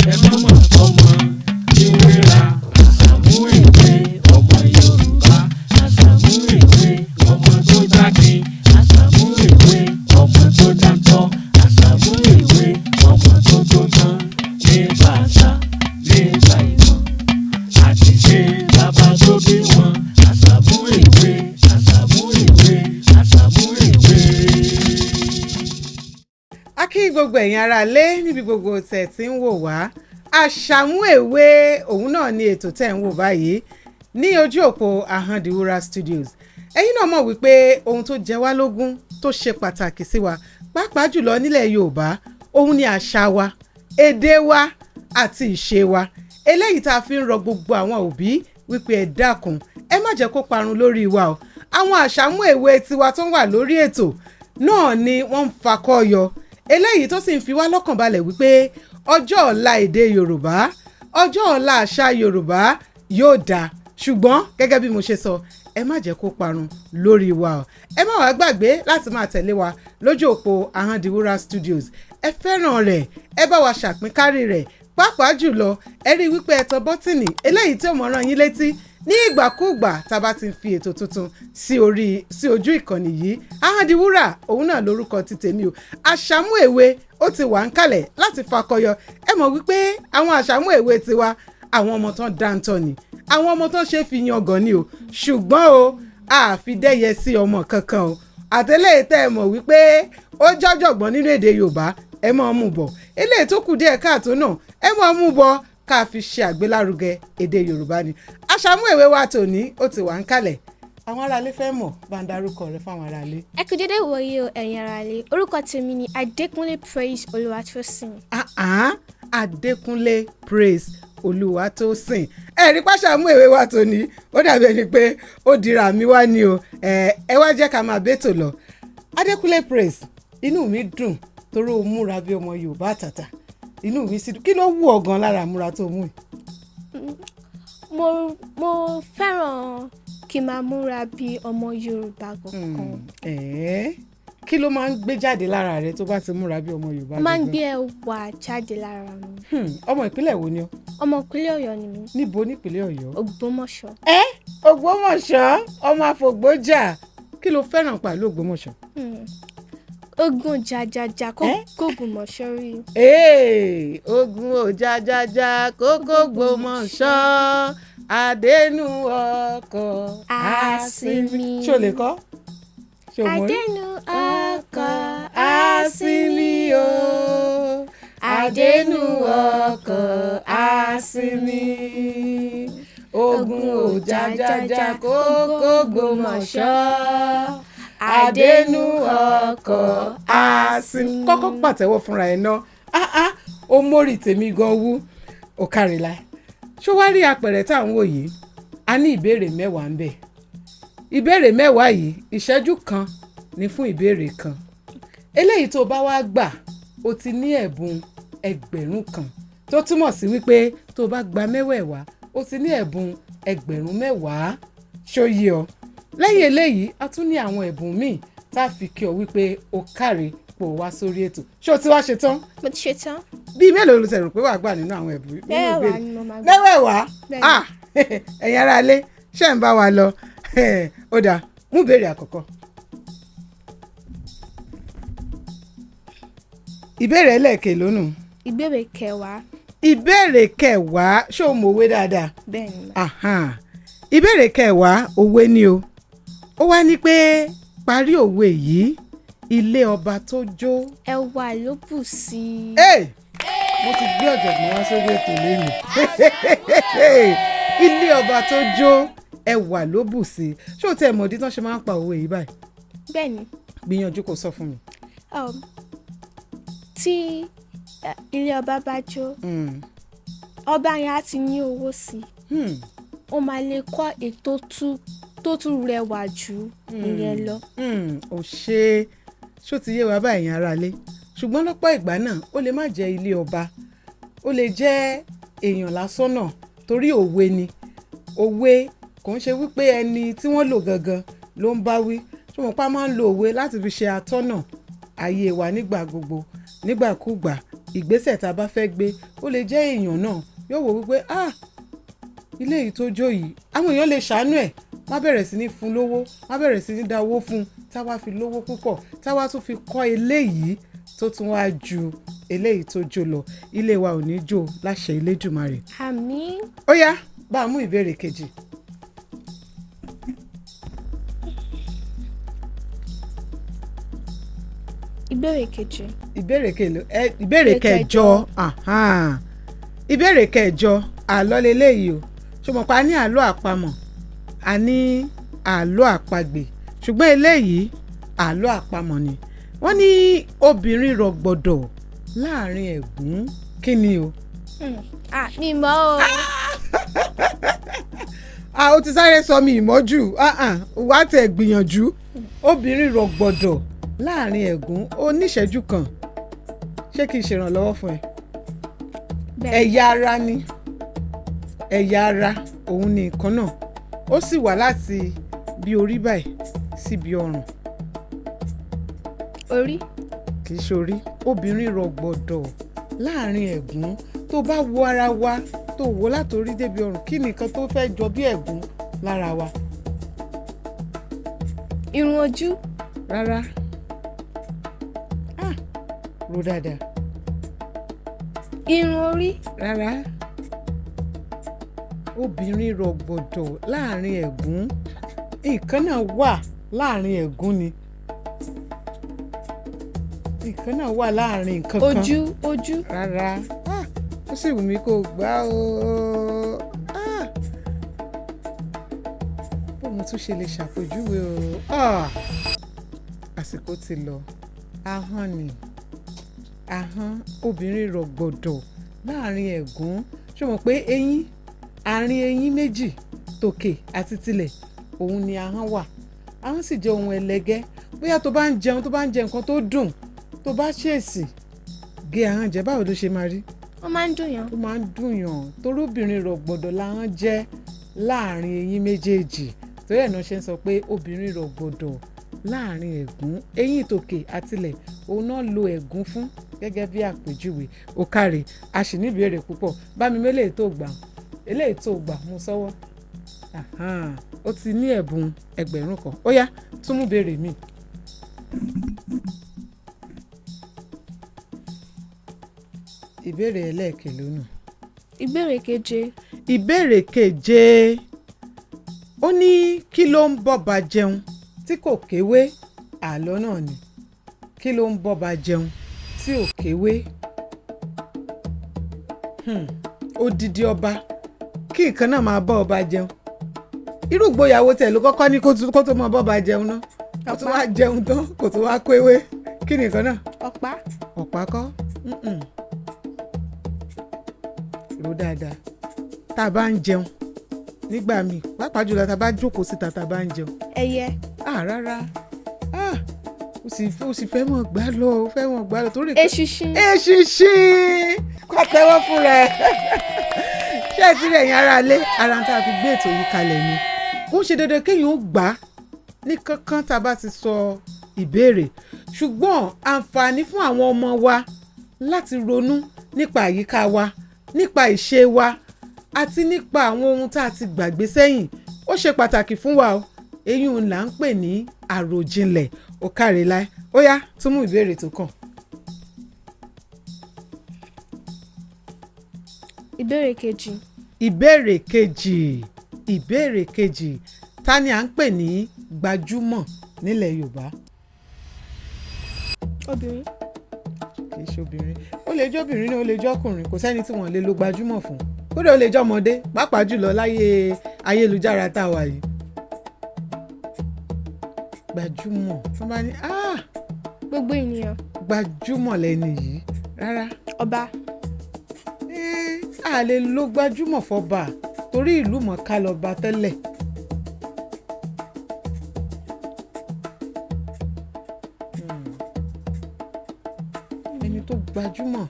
Ẹ má mà fọmọ ìwéra. Àṣàmú Èwe ọmọ Yorùbá. Àṣàmú Èwe ọmọ tó gbákin. Àṣàmú Èwe ọmọ tó dáńtọ́. Àṣàmú Èwe ọmọ tó tó tán. Nípa àṣà, nípa ìmọ̀ àti ṣe bàbá tó bí wọn. Àṣàmú Èwe, Àṣàmú Èwe, Àṣàmú Èwe. A kí gbogbo ẹ̀yin ará ilé níbi gbogbo tẹ̀ tí ń wò wá. Àṣàmú Èwe òun náà ni ètò tẹ̀ ń wò báyìí ní ojú òpó Ahandiwura Studios. Ẹ̀yin náà mọ̀ wípé ohun tó jẹ wá lógún, tó ṣe pàtàkì sí wa, pàápàá jùlọ nílẹ̀ Yorùbá, òun ni àṣà wa, èdè wa àti ìṣe wa, eléyìí tá a fi ń rọ gbogbo àwọn òbí wípé ẹ dákun, ẹ má jẹ́ kó parun lórí wa o. Àwọn Àṣàmú Èwe tiwa tó ń wà lórí ètò náà ni wọ́n ń fakọ́ yọ, eléyìí tó sì ń fi wá lọ́kàn balẹ̀ wípé ọjọ́ ọ̀la èdè Yorùbá, ọjọ́ ọ̀la àṣà Yorùbá yóò dáa. Ṣùgbọ́n gẹ́gẹ́ bí mo ṣe sọ, ẹ má jẹ́ kó parun lórí wa o. Ẹ má wàá gbàgbé láti máa tẹ̀lé wa lójú òpó Ahandiwura Studios. Ẹ fẹ́ràn rẹ̀, ẹ bá wa ṣàpínkárí rẹ̀, pàápàá jùlọ ẹ rí i wípé ẹ tan bọ́tìnì eléyìí tí ó mọ̀ rán yín létí ní ìgbàkúùgbà tá a bá ti ń fi ètò tuntun sí orí sí ojú ìkànnì yìí. Ahandiwura òun náà lórúkọ ti tèmi o. Àṣàmú Èwe ó ti wà ń kalẹ̀ láti fakọyọ. Ẹ mọ̀ wípé àwọn Àṣàmú Èwe tiwa, àwọn ọmọ tán dáńtọ́ ni, àwọn ọmọ tán ṣe fi yangàn ni o. Ṣùgbọ́n o, àfi dẹ́yẹ sí ọmọ kankan o. Àtẹlẹ́ tẹ́ ẹ mọ̀ wípé ó jọ́jọ̀gbọ́n nínú èdè Yorùbá, ẹ máa mú bọ̀. Eléyìí tó kù díẹ̀ káàtó náà, ẹ máa mú bọ̀, ká fi ṣe àgbélárugẹ èdè Yorùbá ni. Àṣàmú Èwe wa tòní ó ti wà ń kalẹ̀. Àwọn aráalé fẹ́ mọ̀, bá ń darúkọ rẹ fáwọn aráalé. Ẹ kú dédé ìwòye o, ẹ̀yin aráalé. Orúkọ tèmi ni Adékúnlé Praise Olúwatósìn. Ah ah, Adékúnlé Praise Olúwatósìn. Ẹ̀rí pàṣàmú Èwe wa tòní, ó dàbí ẹni pé ó dira mi wá ní o. Ẹ wá jẹ́ ká máa bẹ́tò lọ. Adékúnlé Praise, inú mi dùn torí o múra bí ọmọ Yorùbá àtàtà. Inú mi sì dùn. Kí ló wù ọ́ gan lára múra tó mú yìí? Mo fẹ́ràn kí n máa múra bí ọmọ Yorùbá gangan. Ẹ̀ẹ́, kí ló máa ń gbé jáde lára rẹ tó bá ti múra bí ọmọ Yorùbá Ó máa ń gangan? gbé ẹwà jáde lára mi. Ọmọ ìpínlẹ̀ wo ni ọ́? Ọmọ ìpínlẹ̀ Ọ̀yọ́ ni mí. Níbo nípínlẹ̀ Ọ̀yọ́? Ògbómọ̀ṣọ́. Ẹ Ògbómọ̀ṣọ́, ọmọ àfògbójà. Kí ló fẹ́ràn pẹ̀lú Ògbómọ̀ṣọ́? Ogun jajaja kó Ẹ́? kógun mọ̀ṣọ́ rí. Ee, ogun ò jajaja kókó Gbómọ̀ṣọ́, àdénú ọkọ̀ Àsìmí. Ṣé o lè kọ́? Ṣé o mọ̀ rí? Àdénú ọkọ̀ Àsìmí o, àdénú ọkọ̀ àsìmí, ogun ò jajaja kókó Gbómọ̀ṣọ́, àdénú ọkọ̀ àsìmí. Kọ́kọ́ pàtẹ́wọ́ fúnra ẹ̀ ná. Ah ah, ó mórí tèmi gan wú. Ó kárìlá. Ṣó wá rí apẹ̀rẹ̀ tá à ń wò yìí? A ní ìbéèrè 10 ń bẹ. Ìbéèrè 10 yìí, ìṣẹ́jú kan ní fún ìbéèrè kan. Eléyìí tó bá wá gbà, ó ti ní ẹ̀bùn 1000, tó túmọ̀ sí wípé tó bá gba mẹ́wẹ̀ẹ̀wá, ó ti ní ẹ̀bùn 10,000. Ṣó yé ọ? Lẹ́yìn eléyìí, a tún ní àwọn ẹ̀bùn míì tá a fi kí ọ wípé o káre pò wá sórí ètò. Ṣé o ti wá ṣe tán? Mo ti ṣe tán. Bíi mélòó ló tẹ̀ rò pé wàá gbà nínú àwọn ẹ̀bùn nínú 10 ìbéèrè? ni mo máa gbà. Mẹ́wẹ̀ẹ̀wá? Bẹ́ẹ̀ni. Ah, ẹ̀yin ará ilé, ṣé ń bá wa lọ? Ó dáa, mú ìbéèrè àkọ́kọ́. Ìbéèrè ẹlẹ́ẹ̀kẹ́ lónù. Ìbéèrè kẹwàá. Ìbéèrè kẹwàá. Ṣé o mọ̀wé dáadáa? Bẹ́ẹ̀ ni mà. Ahan. Ìbéèrè kẹwàá, òwe ni o. Ó wá ní pé parí òwe yìí: ilé ọba tó jó. Ẹwà ló bù sí i. Hey! Mo ti gbé ọ̀jọ̀gbọ́n wá sórí ètò lẹ́nu. Ilé ọba tó jó, ẹwà ló bù sí i. Ṣé o tiẹ̀ mọ̀ ìdí tán ṣe máa ń pa òwe yìí báyìí? Bẹ́ẹ̀ ni. Gbìyànjú kó sọ fún mi. Tí ilé ọba bá jó, ọba yẹn á ti ní owó sí i. Ó máa lè kọ́ ètò tó tún rẹwà jù ìyẹn lọ. Ò ṣe é. Ṣó ti yé wa báyìí, ará ilé? Ṣùgbọ́n lọ́pọ̀ ìgbà náà, ó lè má jẹ́ ilé ọba, ó lè jẹ́ èèyàn lásán náà, torí òwe ni. Òwe kò ń ṣe wípé ẹni tí wọ́n lò gangan ló ń bá wí. Ṣùgbọ́n pa máa ń lo òwe láti fi ṣe atọ́nà ayé wa nígbà gbogbo, nígbàkúgbà. Ìgbésẹ̀ tá a bá fẹ́ gbé, ó lè jẹ́ èèyàn náà yóò wò wípé, ah, ilé yìí tó jó yìí, àwọn èèyàn lè ṣàánú ẹ̀, má bẹ̀rẹ̀ sí ní fún lówó, má bẹ̀rẹ̀ sí ní dá owó fún un, táwa fi lówó púpọ̀, táwa tún fi kọ́ eléyìí tó tún wá ju eléyìí tó jó lọ. Ilé wa ò ní jó láṣẹ Elédùmarè. Àmín. Ó yá, bá a mú ìbéèrè kejì. Ìbéèrè kejì. Ìbéèrè kelo ẹ? Ìbéèrè kẹjọ. Ahan. Ìbéèrè kẹjọ, àlọ́ leléyìí o. Ṣùgbọ́n pa ní àlọ́ àpamọ̀, a ní àlọ́ àpagbè, ṣùgbọ́n eléyìí àlọ́ àpamọ̀ ni. Wọ́n ní obìnrin rọ̀gbọ̀dọ̀ láàrin ẹ̀gún, kí ni o? Ah, mi mọ̀ o. Ah, ó ti sáré sọ mi ìmọ́jú. Ah, ah, wà á tẹ̀ gbìyànjú. Obìnrin rọ̀gbọ̀dọ̀ láàrin ẹ̀gún. Oníṣẹ́jú kan, ṣé kí n ṣèrànlọ́wọ́ fún ẹ? Bẹ́ẹ̀. Ẹ̀yà ara ni, ẹ̀yà ara òun ni nǹkan náà. Ó sì wà láti bí orí báyìí síbi ọrùn. Orí. Kì í ṣorí. Obìnrin rọ̀gbọ̀dọ̀ láàrin ẹ̀gún, tó bá wo ara wa, tó wò látòrí débi ọrùn, kí ni nǹkan tó fẹ́ jọ bí ẹ̀gún lára wa? Irun ojú. Rárá. Ah, ro dáadáa. Irun orí. Rárá. Obìnrin rọ̀gbọ̀dọ̀ láàrin ẹ̀gún, nǹkan náà wà láàrin ẹ̀gún ni, nǹkan náà wà láàrin nǹkan kan. Ojú, ojú. Rárá. Ah, ó sì wù mí kó o gbá o. Ah, bó mo tún ṣe lè ṣàpèjúwe o? Ah, àsìkò ti lọ. Ahọ́n ni, ahọ́n. Obìnrin rọ̀gbọ̀dọ̀ láàrin ẹ̀gún. Ṣé o mọ̀ pé eyín, àárín eyín méjì, tòkè àti tilẹ̀, òun ni ahọ́n wà. Ahọ́n sì jẹ́ ohun ẹlẹgẹ́. Bóyá tó bá ń jẹun, tó bá ń jẹ nǹkan tó dùn, tó bá ṣèèsì gé ahọ́n jẹ, báwo ló ṣe máa rí? Ó máa ń dùn yàn. Ó máa ń dùn yàn, torí obìnrin rọ̀gbọ̀dọ̀ lahọ́n jẹ́ láàrin eyín méjèèjì. Torí ẹ̀ náà ṣe ń sọ pé obìnrin rọ̀gbọ̀dọ̀ láàrin ẹ̀gún. Eyín tòkè àtilẹ̀, òun náà lo ẹ̀gún fún gẹ́gẹ́ bí àpèjúwe. Ó káre, a sì ní ìbéèrè púpọ̀. Bá mi mélèé tó gbà, eléyìí tó gbà mú sọ́wọ́. Ahan, ó ti ní ẹ̀bùn 1000. Ó yá, tún mú béèrè mi. Ìbéèrè ẹlẹ́ẹ̀kẹ́ lónà. Ìbéèrè keje. Ìbéèrè keje, ó ní kí ló ń bọ́ba jẹun tí kò kéwé? Àlọ́ náà ni. Kí ló ń bọ́ba jẹun tí ò kéwé? Odidi ọba, kí nǹkan náà máa bọ́ ọba jẹun. Irú ìgboyàwó tẹ̀ ló kọ́kọ́ ní kó tó máa bọ́ba jẹun náà, kó tó wá jẹun tán, kó tó wá kéwé. Kí ni nǹkan náà? Ọ̀pá. Ọ̀pá kọ́. Mm-mm. Rò dáadáa. Tá a bá ń jẹun nígbà míì, pàápàá jùlọ tá a bá jókòó síta tá a bá ń jẹun. Ẹyẹ. Ah, rárá. Ah, ó sì fẹ́ mọ̀ gbá lọ, ó fẹ́ mọ̀ gbá lọ torí Eṣinṣin. Eṣinṣin. Kó tẹ́wọ́ fún rẹ̀. Ṣé ẹ ti rí, ẹ̀yin ará ilé, ara tá a fi gbé ètò yìí kalẹ̀ ni. Kò ń ṣe dandan kéèyàn ó gbà á ní kankan tá a bá ti sọ ìbéèrè, ṣùgbọ́n àǹfààní fún àwọn ọmọ wa láti ronú nípa àyíká wa, nípa ìṣe wa, àti nípa àwọn ohun tá a ti gbàgbé sẹ́yìn, ó ṣe pàtàkì fún wa o. Eyín là ń pè ní àròjinlẹ̀. Ó káre láé. Ó yá, tún mú ìbéèrè tó kàn. Ìbéèrè kejì. Ìbéèrè kejì. Ìbéèrè kejì, ta ni à ń pè ní gbajúmọ̀ nílẹ̀ Yorùbá? Obìnrin. Kì í ṣe obìnrin. Ó lè jẹ́ obìnrin náà, ó lè jẹ́ ọkùnrin. Kò sẹ́ni tí wọ́n lè lo gbajúmọ̀ fún. Kódà ó lè jẹ́ ọmọdé, pàápàá jùlọ láyé ayélujára tá a wà yìí. Gbajúmọ̀, wọ́n bá ní, ah, Gbogbo ènìyàn. Gbajúmọ̀ lẹ́ni yìí. Rárá. Ọba. A lè lo gbajúmọ̀ fọba torí ìlú mọ̀ọ́ká lọ́ba tẹ́lẹ̀. Ẹni tó gbajúmọ̀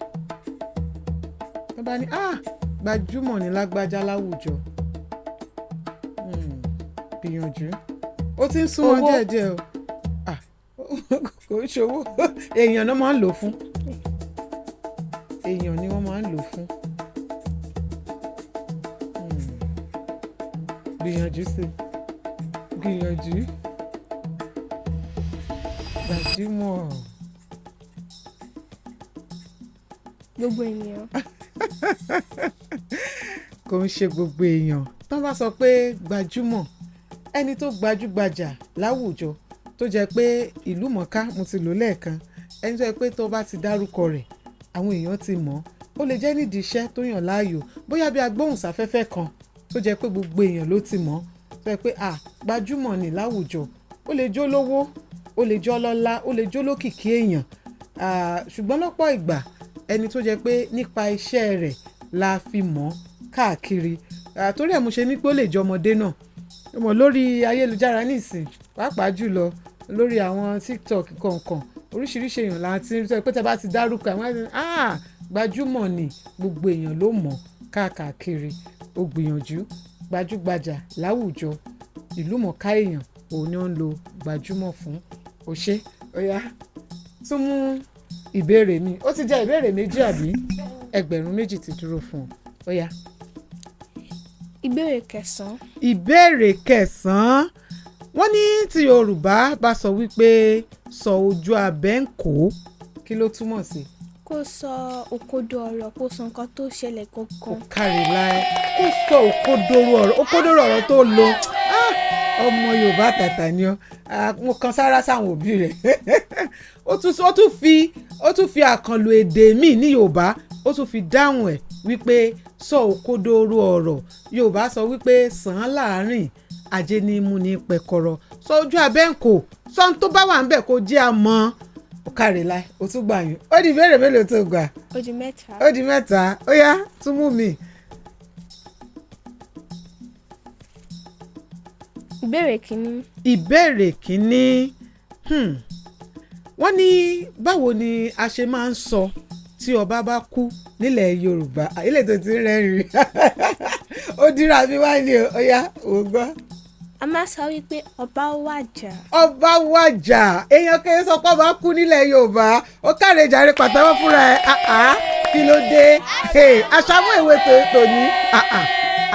tó bá ní, ah, gbajúmọ̀ ní lágbájá láwùjọ. Gbìyànjú, ó ti ń súnmọ́ Owó. díẹ̀díẹ̀ o. Ah, kò ń ṣòwò. Èèyàn náà máa ń lò fún. Èèyàn ni wọ́n máa ń lò fún. Hmm. Gbìyànjú sí i. Gbìyànjú. Gbajúmọ̀. Gbogbo ènìyàn. Kò ń ṣe gbogbo èèyàn. Tán bá sọ pé gbajúmọ̀, ẹni tó gbajúgbajà láwùjọ, tó jẹ́ pé ìlú mọ̀ọ́ká, mo ti lò lẹ́ẹ̀kan, ẹni tó jẹ́ pé tó bá ti dárúkọ rẹ̀, àwọn èèyàn ti mọ̀ ọ́. Ó lè jẹ́ nídìí iṣẹ́ tó yàn láàyò, bóyá bí agbóhùnsáfẹ́fẹ́ kan tó jẹ́ pé gbogbo èèyàn ló ti mọ̀ ọ́, tó jẹ́ pé à gbajúmọ̀ ní láwùjọ. Ó lè jó lówó, ó lè jọ́ lọ́lá, ó lè jó lókìkí èèyàn. Ṣùgbọ́n lọ́pọ̀ ìgbà, ẹni tó jẹ́ pé nípa iṣẹ́ rẹ̀ la fi mọ̀ ọ́ káàkiri. Torí ẹ̀ mo ṣe ní pé ó lè jẹ́ ọmọdé náà. Ó mọ̀ lórí ayélujára nísìn, pàápàá jùlọ lórí àwọn TikTok kọ̀ọ̀kan, oríṣiríṣi èèyàn la ti ń rí, tó jẹ́ pé tẹ́ bá ti dárúkọ àwọn á ti ní, "Ah, gbajúmọ̀ ni," gbogbo èèyàn ló mọ̀ káàkiri. Ó gbìyànjú. Gbajúgbajà láwùjọ, ìlú mọ̀ọ́ká èèyàn, òun ni ó ń lo gbajúmọ̀ fún. O ṣé, ó yá. Tún mú ìbéèrè mi. Ó ti jẹ́ ìbéèrè méjì àbí? 2000 ti dúró fún ọ. Ó yá. Ìbéèrè kẹsàn-án. Ìbéèrè kẹsàn-án. Wọ́n ní tí Yorùbá bá sọ wípé sọ ojú abẹ́ ń kó, kí ló túmọ̀ sí? Kó sọ òkodo ọ̀rọ̀, kó sọ nǹkan tó ṣẹlẹ̀ Kò gangan. kárí láé. Kó sọ òkodoro ọ̀rọ̀, òkodoro ọ̀rọ̀ tó lo. Ah, ọmọ Yorùbá tàtà ni ọ́. Ah, mo kan sára sáwọn òbí rẹ̀. Ó tún fi àkànlò èdè míì ní Yorùbá, ó tún fi dáhùn ẹ̀ wípé sọ òkodoro ọ̀rọ̀. Yorùbá sọ wípé sàn án láàárín, ajé ní mú ní pẹ̀kọ̀rọ̀. Sọ ojú abẹ́ ń kó, sọ ohun tó bá wà ńbẹ̀ kó jẹ́ a mọ̀. Ó kárí láé, ó tún gbà yín. Ó di ìbéèrè mélòó tó gbà? Ó di mẹ́ta. Ó di mẹ́ta. Ó yá, tún mú mi. Ìbéèrè kìíní. Ìbéèrè kìíní. Wọ́n ní báwo ni a ṣe máa ń sọ tí ọba bá kú nílẹ̀ Yorùbá? Ilé tó ti ń rẹ́rìn-ín. Ó dírà mi wá ní o. Ó yá, ò gbọ́. A máa sọ wípé ọba wàjà. Ọba wàjà. Èèyàn kéré sọ pé ọba kú nílẹ̀ Yorùbá. Ó káre jàre, pàtẹ́wọ́ fúnra ẹ̀. Àá, kí ló dé? Hey, Àṣàmú ìwé tòní. Àá,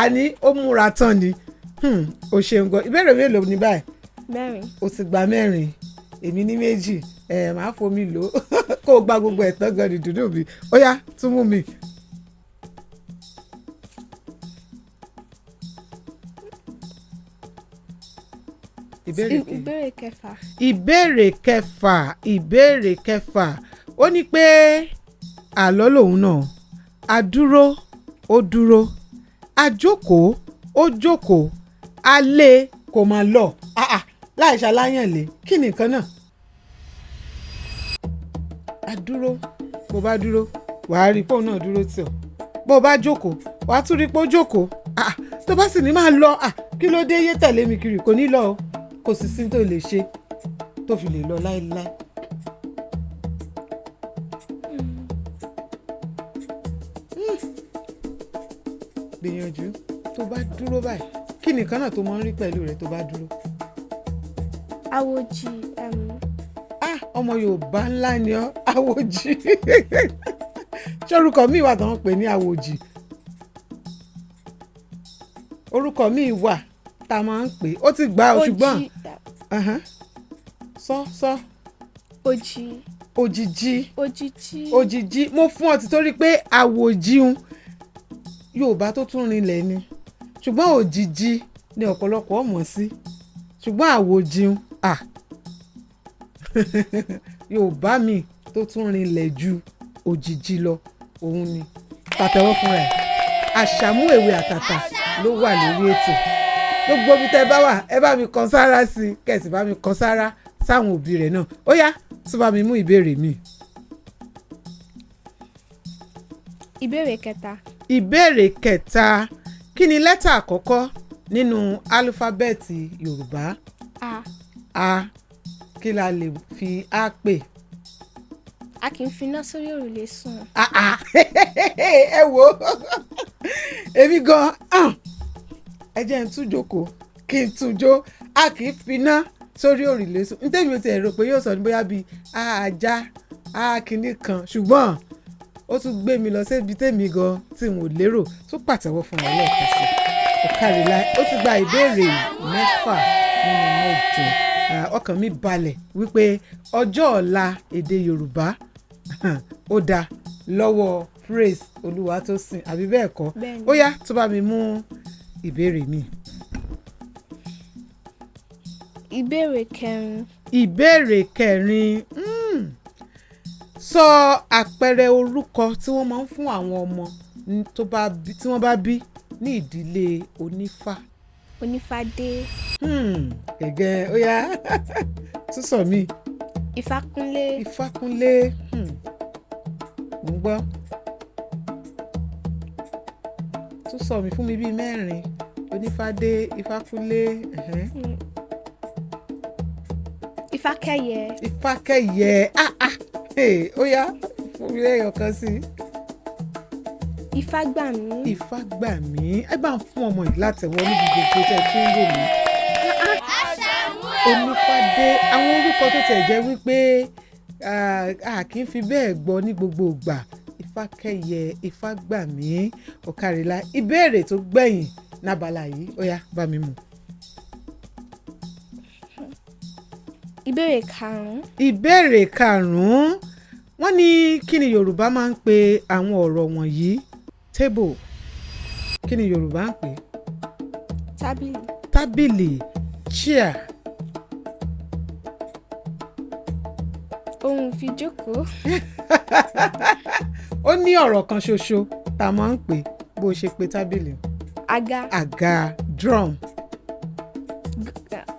àní ó múra tán ni. O ṣeun gan. Ìbéèrè mélòó ní báyìí? Mẹ́rin. O ti gba mẹ́rin, èmi ní méjì. Ẹ máa fomi lò ó kó o gba gbogbo ẹ̀tọ́ gan ni dùdú mi. Ó yá, tún mú mi. Ìbéèrè kejì. Ìbéèrè kẹfà. Ìbéèrè kẹfà. Ìbéèrè kẹfà, ó ní pé àlọ́ lòun náà. A dúró, ó dúró, a jókòó, ó jókòó, a lé kò máa lọ. Ah ah, láì ṣaláyànlé, kí ni nǹkan náà? A dúró, bó bá dúró, wàá rí pé òun náà dúró tì ọ́. Bó bá jókòó, wàá tún rí pé ó jókòó. Ah ah, tó bá sì ní máa lọ, ah, kí ló dé, yé tẹ̀lé mi kiri, kò ní lọ o. Kò sì sí tó lè ṣe tó fi lè lọ láéláé. Gbìyànjú. Tó bá dúró báyìí, kí nìkan náà tó máa ń rí pẹ̀lú rẹ̀ tó bá dúró? Àwòjì. Ah, ọmọ Yorùbá ńlá ni ọ́. Àwòjì. Ṣé orúkọ míì wà tó ń pè ní àwòjì? Orúkọ míì wà tá a máa ń pè é. Ó ti gbà ó, ṣùgbọ́n sọ sọ. Òjì. Òjìji. Òjìji. Òjìji. Mo fún ọ títorí pé àwòjíun Yorùbá tó tún rinlẹ̀ ni, ṣùgbọ́n òjìji ni ọ̀pọ̀lọpọ̀ mọ̀ sí, ṣùgbọ́n àwòjíun, ah, Yorùbá mi tó tún rinlẹ̀ ju òjìji lọ òun ni. Pàtẹ́wọ́ fúnra ẹ̀. Àṣàmú èwe àtàtà ló wà lórí ètò. Gbogbo ibi tẹ́ bá wà, ẹ bá mi kan sára sí i, kẹ̀sì bá mi kan sára sáwọn òbí rẹ̀ náà. Ó yá, tún bá mi mú ìbéèrè mi. Ìbéèrè kẹta. Ìbéèrè kẹta. Kí ni lẹ́tà àkọ́kọ́ nínú álúfábẹ́ẹ̀tì Yorùbá? A. A. Kí la lè fi A pè? A kì í finá sórí òrùlé sùn. Ah ah, ẹ wo èmi gan, ẹ jẹ́ n tún jókòó kí n tún jó. A kì í finá sórí òrùlé sùn. N tẹ́mi ò tiẹ̀ rò pé yóò sọ ní bóyá bíi ajá a kìíní kan, ṣùgbọ́n Ó tún gbé mi lọ síbi tèmi gan tí n ò lérò. Tún pàtẹ́wọ́ fún wọn lẹ́ẹ̀kan sí. Ọ̀kàrìlá, ó ti gba ìbéèrè 6 nínú 8. Ọkàn mi balẹ̀ wípé ọjọ́ ọ̀la èdè Yorùbá ó dáa lọ́wọ́ Praise Olúwatósìn, àbí bẹ́ẹ̀ kọ́? Bẹ́ẹ̀ni. Ó yá, tó bá mi mú ìbéèrè mi. Ìbéèrè kẹrin. Ìbéèrè kẹrin. Sọ àpẹẹrẹ orúkọ tí wọ́n máa ń fún àwọn ọmọ tí wọ́n bá bí ní ìdílé onífá. Onífádé. Gẹ́gẹ́, ó yá, tún sọ mí. Ifákúnlé. Ifákúnlé. Mò ń gbọ́, tún sọ mí fún mi bíi mẹ́rin. Onífádé, Ifákúnlé, ẹ̀hẹ́n. Ifákẹ́yẹ. Ifákẹ́yẹ. Ah ah, hey, ó yá, fún mi lẹ́yọ̀ kan sí i. Ifágbàmí. Ifágbàmí. Ẹ bá ń fún ọmọ yìí látẹ̀wọ́ níbi gbogbo tẹ́ ẹ tún ń wò mí. Onífádé, àwọn orúkọ tó tẹ̀ jẹ́ wípé a kì í fi bẹ́ẹ̀ gbọ́ ní gbogbo ìgbà. Ifákẹ́yẹ, Ifágbàmí, ọ̀kàrìlá. Ìbéèrè tó gbẹ̀yìn nábàlá yìí, ó yá, bá mi mú. Ìbéèrè karùn-ún. Ìbéèrè karùn-ún, wọ́n ní kí ni Yorùbá máa ń pe àwọn ọ̀rọ̀ wọ̀nyí? Table, kí ni Yorùbá ń pè? Tábìlì. Tábìlì. Chair. Ohun ìfijókòó. Ó ní ọ̀rọ̀ kan ṣoṣo tá a máa ń pè bó ṣe pe tábìlì. Àga. Àga. Drum.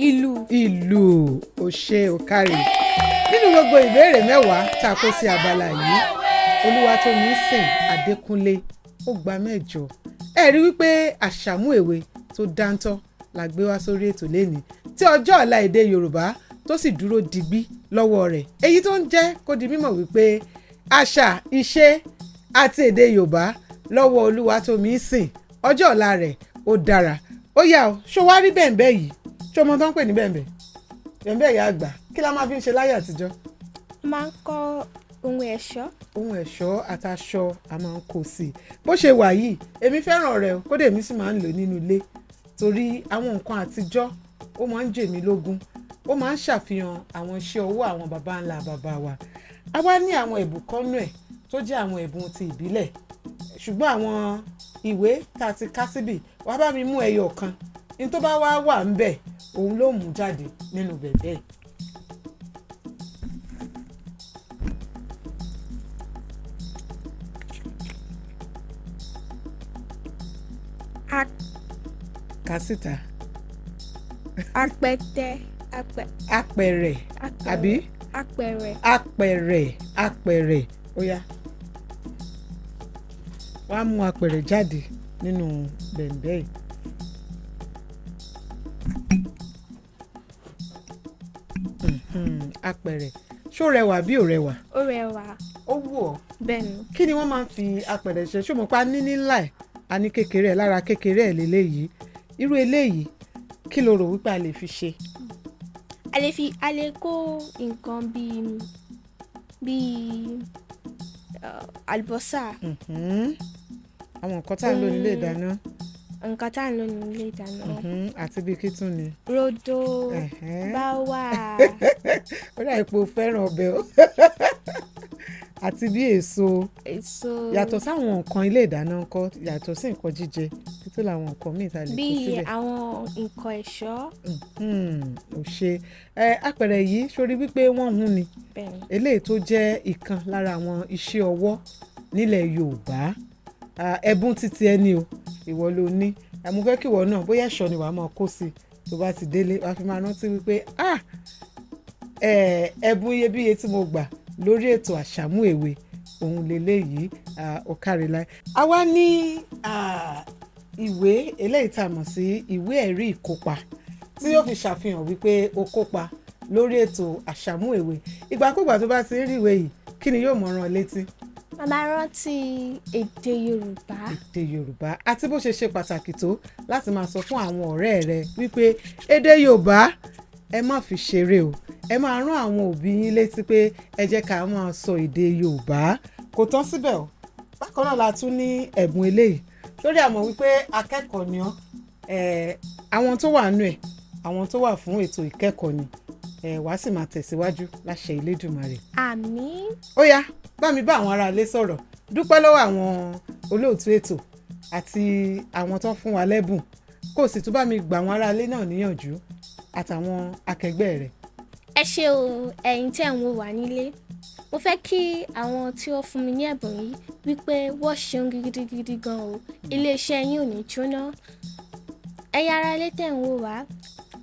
Ìlù. Ìlù. Òṣè, òkàrè. Nínú gbogbo ìbéèrè 10 tá a kó sí abala yìí, Olúwatómisìn Adékúnlé ó gba 8. Ẹ rí wípé àṣàmú èwe tó dáńtọ́ la gbé wá sórí ètò lẹ́ni, tí ọjọ́ ọ̀la èdè Yorùbá tó sì dúró digbí lọ́wọ́ rẹ̀, èyí tó ń jẹ́ kó di mímọ̀ wípé àṣà, ìṣe àti èdè Yorùbá lọ́wọ́ Olúwatómisìn, ọjọ́ ọ̀la rẹ̀ ó dára. Ó yá o, ṣó wá rí bẹ̀ǹbẹ̀ yìí? Ṣó mọ tó ń pè ní bẹ̀ǹbẹ̀? Bẹ̀ǹbẹ̀ ìyá àgbà, kí la máa fi ń ṣe láyé àtijọ́? A máa ń kọ́ ohun ẹ̀ṣọ́. Ohun ẹ̀ṣọ́ àtàṣọ, a máa ń kó sí i. Bó ṣe wà yìí, èmi fẹ́ràn rẹ̀ o, kódà èmi sì máa ń lò nínú ilé torí àwọn nǹkan àtijọ́, ó máa ń jẹ mí lógún, ó máa ń ṣàfihàn àwọn iṣẹ́ ọwọ́ àwọn baba ńlá baba wa. A wá ní àwọn ẹ̀bùn kọ́nú ẹ̀ tó jẹ́ àwọn ẹ̀bùn ti ìbílẹ̀, ṣùgbọ́n àwọn ìwé tá a ti ká síbì, wàá bá mi mú ẹyọ kan ní tó bá wá wà ń bẹ̀, òun ló mú jáde nínú bẹ̀bẹ̀. Kà síta. Apẹtẹ. Apẹ. Apẹ̀rẹ̀. Apẹ̀rẹ̀. Àbí? Apẹ̀rẹ̀. Apẹ̀rẹ̀, apẹ̀rẹ̀. Ó yá, wàá mú apẹ̀rẹ̀ jáde nínú bẹ̀m̀bẹ̀ yìí. Apẹ̀rẹ̀, ṣó rẹwà bí ò rẹwà? Ó rẹwà. Ó wù ọ́? Bẹ́ẹ̀ni. Kí ni wọ́n máa ń fi apẹ̀rẹ̀ ṣe? Ṣó mọ̀ pa ní nílà ẹ̀, a ní kékeré ẹ̀, lára kékeré ẹ̀ lélẹ́yìí. Irú eléyìí, kí lo rò wípé a lè fi ṣe? A lè kó nǹkan bíi bíi àlùbọ́sà. Àwọn nǹkan tá à ń lò nílé ìdáná. Nǹkan tá à ń lò nílé ìdáná. Àti bíi kí tún ni? Rodo. Ẹ̀hẹ́n. Báwà. Ó dà ipò fẹ́ràn ọbẹ̀ o. Àti bí èso. Èso. Yàtọ̀ sáwọn nǹkan ilé ìdáná ńkọ́? Yàtọ̀ sí nǹkan jíjẹ, kí tó làwọn nǹkan míì tá a lè kó Bíi síbẹ̀? àwọn nǹkan ẹ̀ṣọ́. Ò ṣe ẹ. Apẹ̀rẹ̀ yìí, sórí wípé wọ́n hun ni? Bẹ́ẹ̀ni. Eléyìí tó jẹ́ ìkan lára àwọn iṣẹ́ ọwọ́ nílẹ̀ Yorùbá. Ẹ̀bùn títí ẹni o, ìwọ ló ní. Mo fẹ́ kí ìwọ náà, bóyá ẹ̀ṣọ́ ni wàá máa kó sí tó bá ti délé, wàá fi máa rántí wípé ah, ẹ̀bùn iyebíye tí mo gbà lórí ètò Àṣàmú Èwe òun leléyìí. Ọ̀kàrẹ̀láì. A wá ní ìwé eléyìí tá a mọ̀ sí ìwé ẹ̀rí ìkópa tí yóò fi ṣàfihàn wípé o kópa lórí ètò Àṣàmú Èwe. Ìgbàkúgbà tó bá ti ń rí ìwé yìí, kí ni yóò mọ̀ rán ọ létí? Màmá rántí èdè Yorùbá. Èdè Yorùbá, àti bó ṣe ṣe pàtàkì tó láti máa sọ fún àwọn ọ̀rẹ́ rẹ wípé èdè Yorùbá, ẹ má fi ṣeré o. Ẹ máa rán àwọn òbí yín létí pé ẹ jẹ́ ká máa sọ èdè Yorùbá. Kò tán síbẹ̀ o. Bákan náà la tún ní ẹ̀bùn eléyìí lórí àmọ́ wípé akẹ́kọ̀ọ́ ni ọ́. Àwọn tó wà nù ẹ̀, àwọn tó wà fún ètò ìkẹ́kọ̀ọ́ ni. Wàá sì máa tẹ̀síwájú láṣẹ Elédùmarè. Àmín. Ó yá, bá mi bá àwọn aráalé sọ̀rọ̀, dúpẹ́ lọ́wọ́ àwọn olóòtú ètò àti àwọn tó ń fún wa lẹ́bùn, kó o sì tún bá mi gbà àwọn aráalé náà níyànjú àtàwọn akẹgbẹ́ rẹ̀. Ẹ ṣé o, ẹ̀yin tẹ́ ń wò wá nílé. Mo fẹ́ kí àwọn tí ó fún mi ní ẹ̀bùn yìí wípé wọ́n ṣeun gidigidi gan o. Iléeṣẹ́ yín ò ní jóná. Ẹ̀yin ará ilé tẹ́ ń wò wá,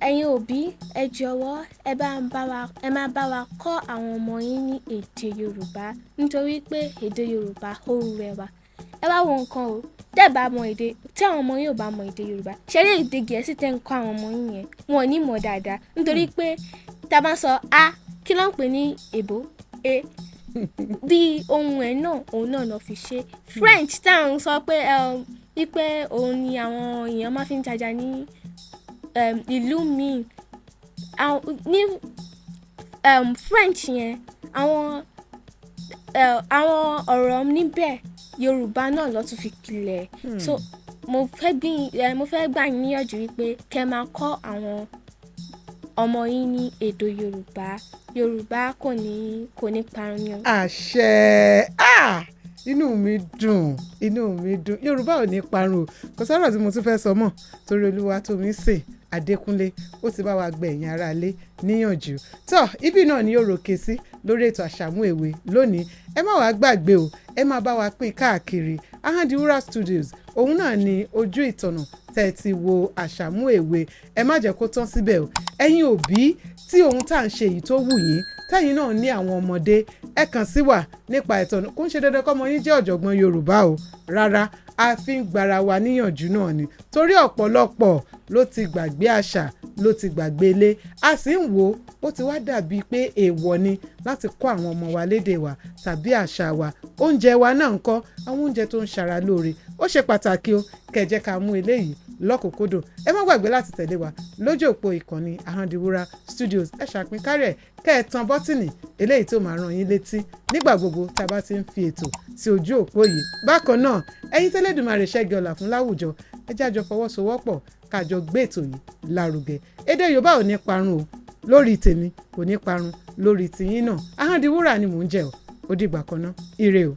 ẹ̀yin òbí, ẹ jọ̀wọ́, ẹ máa bá wa kọ́ àwọn ọmọ yín ní èdè Yorùbá, nítorí pé èdè Yorùbá ó rẹwà. Ẹ wá wo nǹkan o, tẹ́ ẹ bá mọ èdè, tí àwọn ọmọ yín ò bá mọ èdè Yorùbá, ṣe eré èdè Gẹ̀ẹ́sì tẹ́ ń kọ́ àwọn ọmọ yín yẹn, wọn ò ní mọ̀ dáadáa, nítorí pé tá a bá ń sọ a, kí ló ń pè ní èbó? E bí ohun ẹ̀ náà, òun náà lọ fi ṣe French tá à ń sọ pé wípé òun ni àwọn èèyàn máa fi ń tajà ní ìlú míì. Ní French yẹn, àwọn ọ̀rọ̀ níbẹ̀, Yorùbá náà ló tún fi pilẹ̀. So mo fẹ́ gbà yín níyànjú wípé kẹ́ máa kọ́ àwọn ọmọ yín ní èdè Yorùbá. Yorùbá kò ní parun ni o. Àṣẹ! Ah! Inú mi dùn, inú mi dùn. Yorùbá ò ní parun o. Kò sọ̀rọ̀ tí mo tún fẹ́ sọ mọ́, torí Olúwatómisìn Adékúnlé ó ti bá wa gbẹ ẹ̀yin aráalé níyànjú tó. Ibi náà ni yóò ròkè sí lórí ètò Àṣàmú Èwe lónìí. Ẹ má wàá gbàgbé o, ẹ máa bá wa pín káàkiri. Ahandiwura Studios, òun náà ni ojú ìtọ̀nà tẹ́ ẹ ti wo Àṣàmú Èwe. Ẹ má jẹ́ kó tán síbẹ̀ o. Ẹ̀yin òbí tí ohun tá à ń ṣe yìí tó wù yín, tẹ́yin náà ní àwọn ọmọdé, ẹ kàn sí wa nípa ìtọ́nà. Kó ń ṣe dandan kọ́mọ yín jẹ́ ọ̀jọ̀gbọ́n Yorùbá o, rárá. A fi ń gbara wa níyànjú náà ni, torí ọ̀pọ̀lọpọ̀ ló ti gbàgbé àṣà, ló ti gbàgbé ilé. A sì ń wò ó, ó ti wá dàbíi pé èèwọ̀ ni láti kọ́ àwọn ọmọ wa lédè wa tàbí àṣà wa. Oúnjẹ wa náà ń kọ́, àwọn oúnjẹ tó ń ṣara lóore, ó ṣe pàtàkì o. Kẹ́ jẹ́ ká mú eléyìí lọ́kùnkúndùn. Ẹ má gbàgbé láti tẹ̀lé wa lójú òpó ìkànnì Ahandiwura Studios. Ẹ ṣàpínkárẹ̀, kẹ́ ẹ tan bọ́tìnì eléyìí tó máa rán yín létí nígbà gbogbo tá a bá ti ń fi ètò sí ojú òpó yìí. Bákan náà, ẹ̀yin tẹ́lẹ̀dùmarè ṣẹ́gi ọ̀là fún láwùjọ, ẹ jẹ́ àjọ fọwọ́sowọ́pọ̀ kájọ gbé ètò yìí lárugẹ. Èdè Yorùbá ò ní parun o, lórí tèmi kò ní parun, lórí tìyín náà. Ahandiwura ni mò ń jẹ o. Ó dìgbà kan náà, ire o.